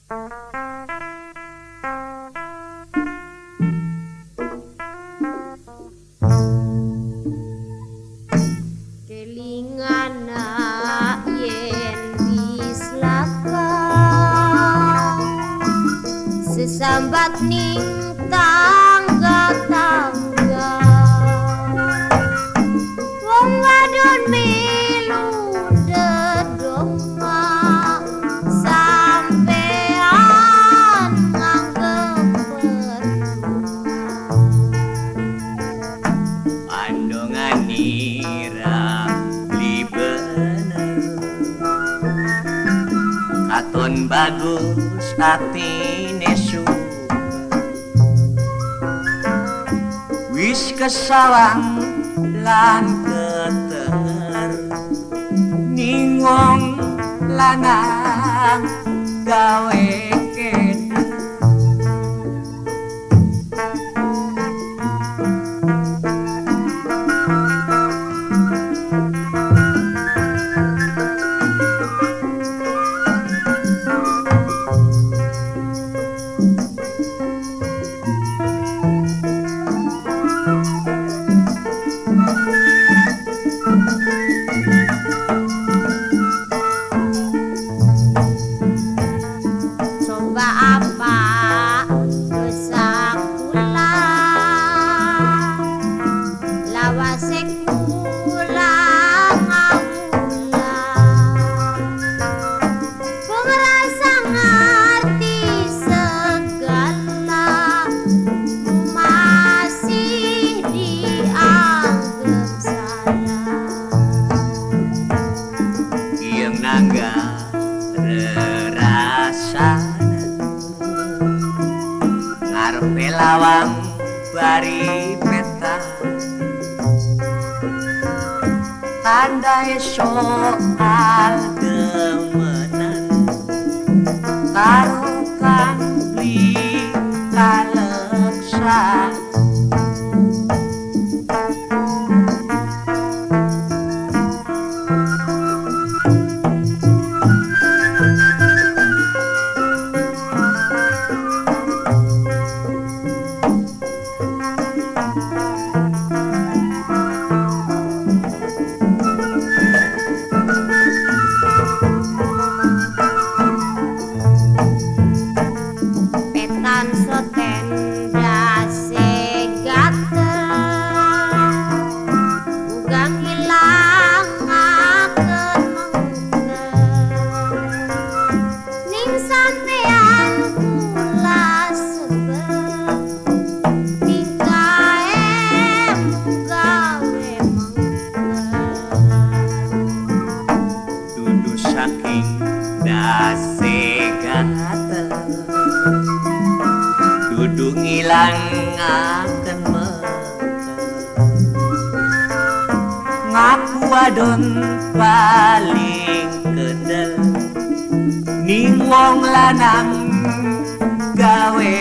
Kelingan yen wis lakon sesambat ning tangga-tangga, wong wadon melu dedongak sampean nganggep percuma. Pandonganira beli bener, katon bagus atine suka, wis kesawang lan ketenger ning wong lanang gawe kene. Coba apa dosa kula, lawase kula ngawula, pengrasa ngerti segala masih dianggap salah. Yang nangga rerasana ngarepe lawang bari peta, tandai soal demenan karo kang beli kaleksan. Petan soten dase gatel uga ngilangaken mengkel ning sampean kula sebel tingkae gawe mengkel. Dudu saking dase gatel, dudu ngilangaken mengkel, ngaku wadon paling kendel ning wong lanang gawe